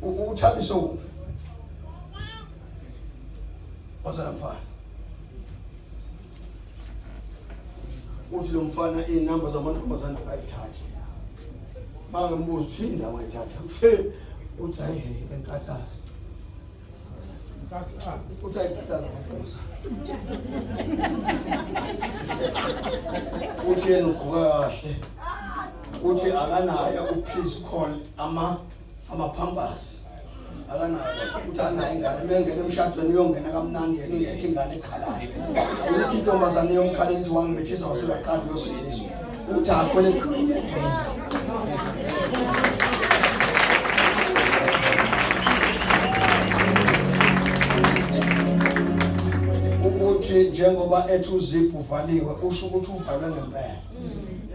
Uthabiso uphi? Wazala mfana. Uthi lo mfana iy'namba zamantombazane akayithathi. Bangembuza uthi indawo ayithatha. Uthe uthi hayi enkathaza. Uthi ayinkathaza amantombazane. Uthi yena ugqoka kahle. Uthi akanayo u-please call ama amaphampasi akanayo ukuthi anayo ingane uma engena emshadweni uyongena kamnandi yena ingekho ingane ekhalayo ayikho intombazane yomkhala elithi wangimithisa waseyaqala uyosindiswa uthi akweleti yedwa ukuthi njengoba ethi uziphu uvaliwe usho ukuthi uvalwe ngempela.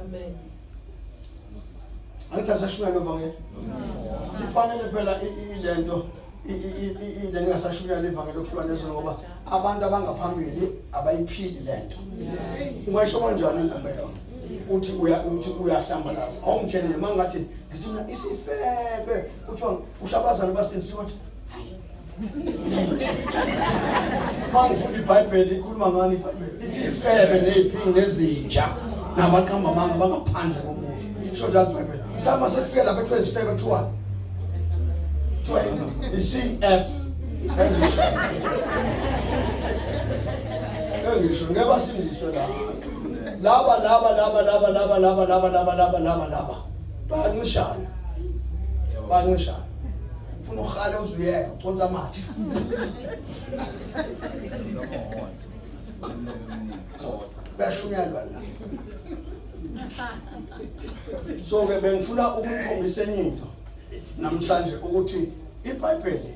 Amen. Angithi asashunyayelwa ivangeli. Lifanele phela ilento ile ningasashunyayelwa ivangeli lokuhlukana nezulu ngoba abantu abangaphambili abayiphili lento. Ungayisho kanjani indaba yona? Uthi uya uthi uyahlambalaza. Awungitshele nje mangathi ngithi mina isifebe kuthiwa usho abazali basindisiwe wathi Mangifunda iBhayibheli ikhuluma ngani iBhayibheli? Lithi ifebe neziphingi nezinja nabaqamba amanga bangaphandle komuzi. Isho njalo iBhayibheli. Mhlawumbe sekufike lapha ethiwa izifebe kuthiwa kuthiwa i-CF engisho. Engisho ngeke basindiswe la. Laba laba laba laba laba laba laba laba laba laba laba bayancishana. Bayancishana. Ufuna ukhale uzuyeka uconsa amathe. Kuyashunyelwa la. So ke bengifuna ukunikhombisa enye into namhlanje ukuthi iBhayibheli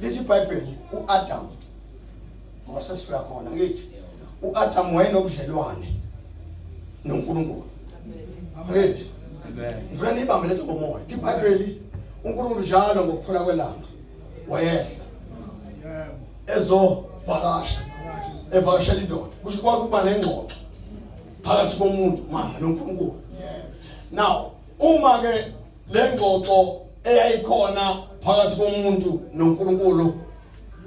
lithi iBhayibheli uAdam ngoba sesifika khona ngithi uAdam wayenobudlelwane noNkulunkulu. Ngithi ngifuna niyibambe lento ngomoya. Ithi iBhayibheli uNkulunkulu njalo ngokuphola kwelanga wayehla ezovakasha evakashela indoda kusho kwakuba nengxoxo phakathi komuntu mama noNkulunkulu now uma ke le ngxoxo eyayikhona phakathi komuntu noNkulunkulu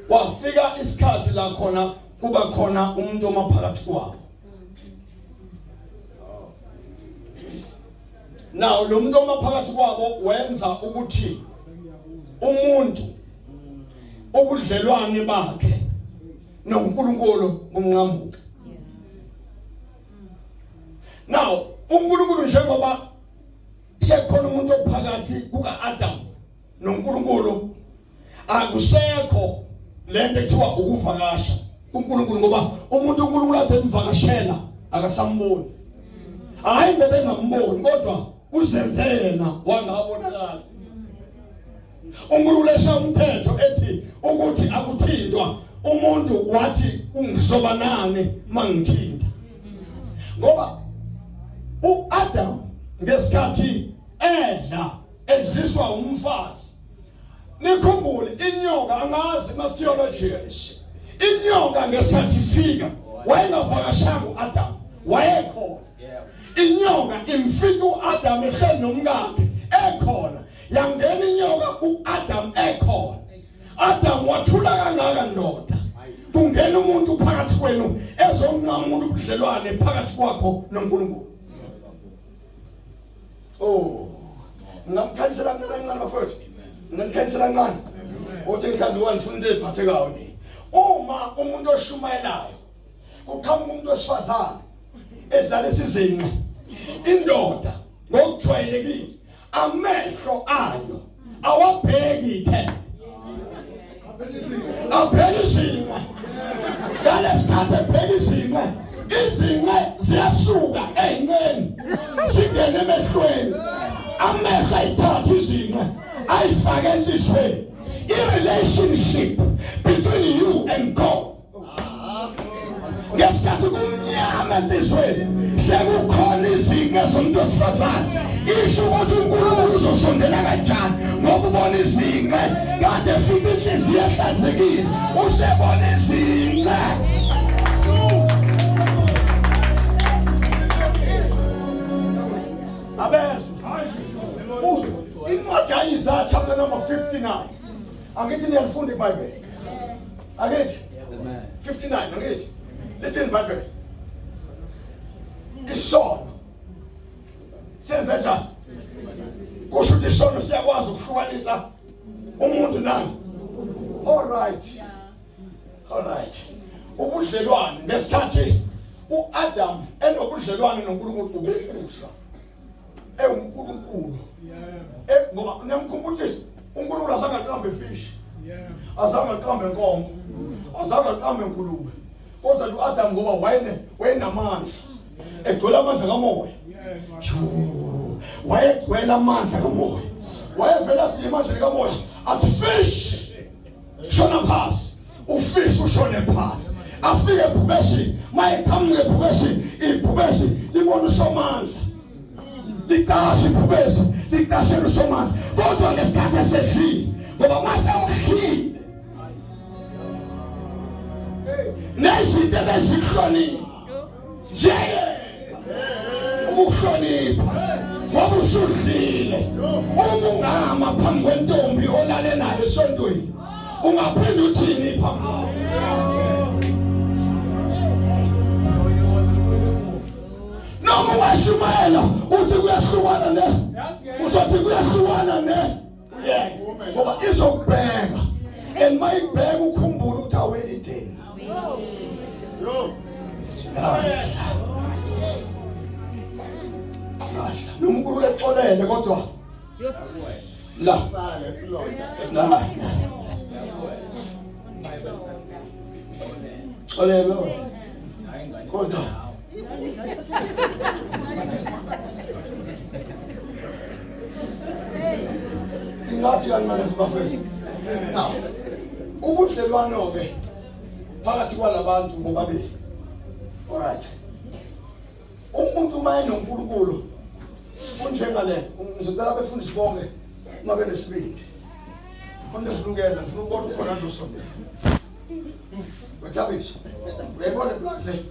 kwafika isikhathi la khona kuba khona umuntu omaphakathi kwabo Now lo muntu omaphakathi kwabo wenza ukuthi umuntu ubudlelwane bakhe noNkulunkulu bunqamuke. Now uNkulunkulu njengoba sekhona umuntu ophakathi kukaAdam noNkulunkulu akusekho lento ekuthiwa ukuvakasha kuNkulunkulu ngoba umuntu uNkulunkulu athe emvakashela akasamboni hayi ngoba engamboni kodwa uzenze yena wangabonakala uNkulunkulu esha umthetho ethi ukuthi akuthintwa umuntu wathi ungizoba nani mangithinta ngoba uAdam ngesikhathi edla edliswa umfazi nikhumbule inyoka angazi ma theologians inyoka ngesikhathi ifika wayengavakashanga uAdam wayekhona inyoka imfika uAdam ehleli nomkakhe ekhona yangena inyoka uAdam ekhona Adam wathula kangaka ndoda kungena umuntu phakathi kwenu ezonqamula ubudlelwane phakathi kwakho noNkulunkulu Oh. Ngingamkhanyisela kancane kancane bafowethu. Ngingamkhanyisela kancane. Uthi ngikhanze ngifuna into eziphathekayo ni. Uma umuntu oshumayelayo kuqhamuka umuntu wesifazane edlala isizinqe indoda ngokujwayelekile amehlo ayo awabheki ithemba abheka izinqe ngalesikhathi ebheka izinqe izinqe ziyasuka ey'nqeni zingene emehlweni amehlo ayithatha izinqe ayifake enhliziyweni i-relationship between you and God ngesikhathi kumnyama enhliziyweni sekukhona izinto zomuntu wesifazane isho ukuthi uNkulunkulu uzosondela kanjani ngoba ubona izinqe kade efika inhliziyo ehlanzekile usebona izinqe abezwa incwadi kaIsaya chapter number 50. 59. Angithi niyalifunda iBhayibheli. Angithi? 59 angithi? Lithini iBhayibheli? Isono. Senze njani? Kusho ukuthi isono siyakwazi ukuhlukanisa umuntu nani. All right. All right. Ubudlelwane ngesikhathi uAdam enobudlelwane noNkulunkulu ubekusha. EwuNkulunkulu. Eh ngoba niyamkhumbula ukuthi uNkulunkulu azange aqambe fish. Azange aqambe inkomo. Azange aqambe ingulube. Kodwa uAdam ngoba wayene wayenamandla. Egcwele amandla kamoya. Wayegcwele amandla kamoya. Wayevela athi amandla kamoya athi fish. Shona phansi. Ufish ushone phansi. Afike ebhubesini, mayeqhamuka ebhubesini, ibhubesi libona usomandla. Licasha ibhubesi, licashela usomandla. Kodwa ngesikhathi esedlile, ngoba mase udlile nezinto ebezihlonipha nje ukuhlonipha ngoba usudlile uma ungama phambi kwentombi olale nayo esontweni ungaphinde uthini phambi kwayo noma ungashumayela uthi kuyahlukana ne uzothi kuyahlukana ne uyeke ngoba izokubheka and mayikubheka ukhumbule ukuthi awe ideni Ngadla noma uNkulunkulu exolele kodwa la la xolele kodwa Ingathi kancane bafethu. Now, ubudlelwano ke phakathi kwalabantu bobabili. Alright. Umuntu uma enoNkulunkulu unjengale, ngizocela abefundisi bonke uma benesibindi. Khona ngifuna ukuyeza, ngifuna ukubona ukhona azosondela. Wethabisha. Uyayibona plug le?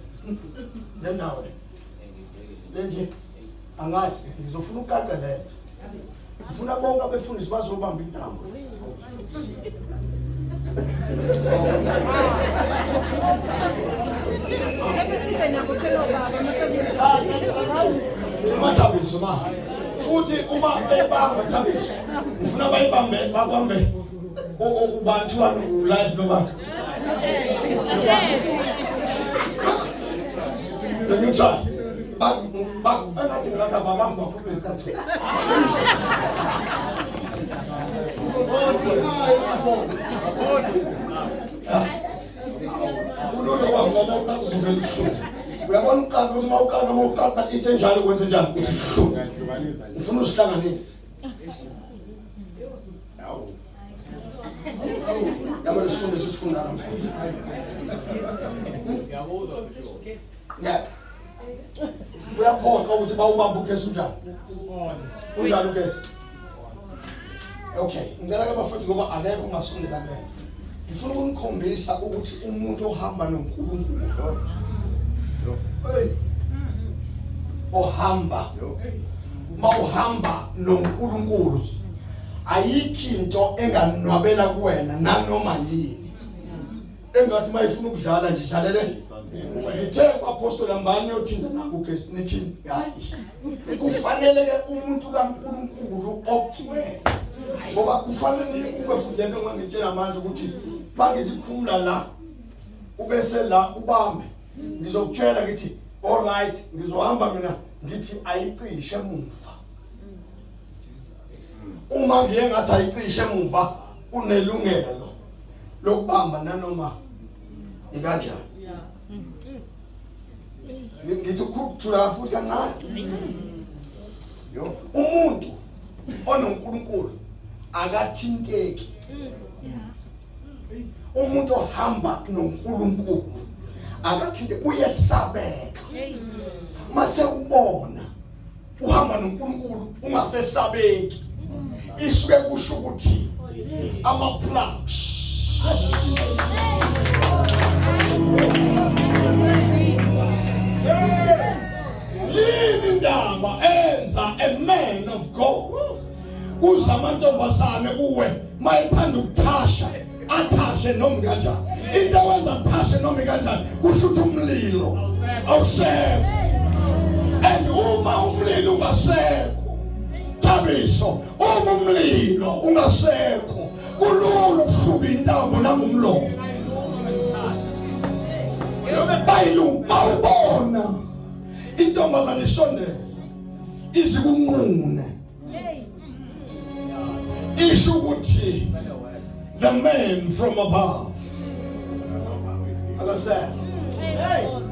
Le ndawo le. Le nje angazi ngizofuna ukuqaqa le nto. Ngifuna bonke abefundisi bazobamba intambo. Mathabiso ma. Futhi uma bebamba Thabiso, ngifuna bayibambe babambe ubani thiwa live noma The neutral. Ba ba engathi ngathi ababambi bakhulume ngesikhathi. Kulula kwangoma uqala uzovela ubuhlungu. Uyabona uqala ukuthi uma uqala uma uqala into enjalo kwenze njani uthi buhlungu. Ngifuna uzihlanganise. Yabo lesifundo esifunda namhlanje. Ngeke. Uyaphoqa ukuthi bawubamba ugesi unjani? Unjani ugesi? Okay, ngicela ke bafowethu ngoba akekho ongasondela kulento. Ngifuna ukunikhombisa ukuthi umuntu ohamba noNkulunkulu. Hey. Ohamba. Mawuhamba noNkulunkulu ayikho into enganwabela kuwena nanoma yini. Engathi mayifuna ukudlala nje dlalele. Ngithe kwaPostoli hambani niyothinta nangu ugesi nithini? Hayi. Kufanele ke umuntu kaNkulunkulu ogcwele. Ngoba kufanele nibuke futhi lento ngangitshela manje ukuthi mangithi khumula la ubese la ubambe ngizokutshela ngithi all right ngizohamba mina ngithi ayicishe emuva uma ngiye ngathi ayicishe emuva unelungelo lokubamba nanoma ikanjani ngithi ukuthula futhi kancane umuntu onoNkulunkulu akathinteki umuntu ohamba noNkulunkulu akathinte uyesabeka mase ubona uhamba noNkulunkulu ungasesabeki isuke kusho ukuthi ama plugs yini indaba enza a man of God kuza amantombazane kuwe. Mayethanda ukuthasha, athashe noma kanjani. Into ewenza athashe noma kanjani kusho ukuthi umlilo awusekho. And uma umlilo ungasekho, Thabiso, uma umlilo ungasekho, kulula ukuhluba intambo nangomlomo. Bayilu mawubona intombazane isondele izikunqune isho ukuthi the man from above akasekho.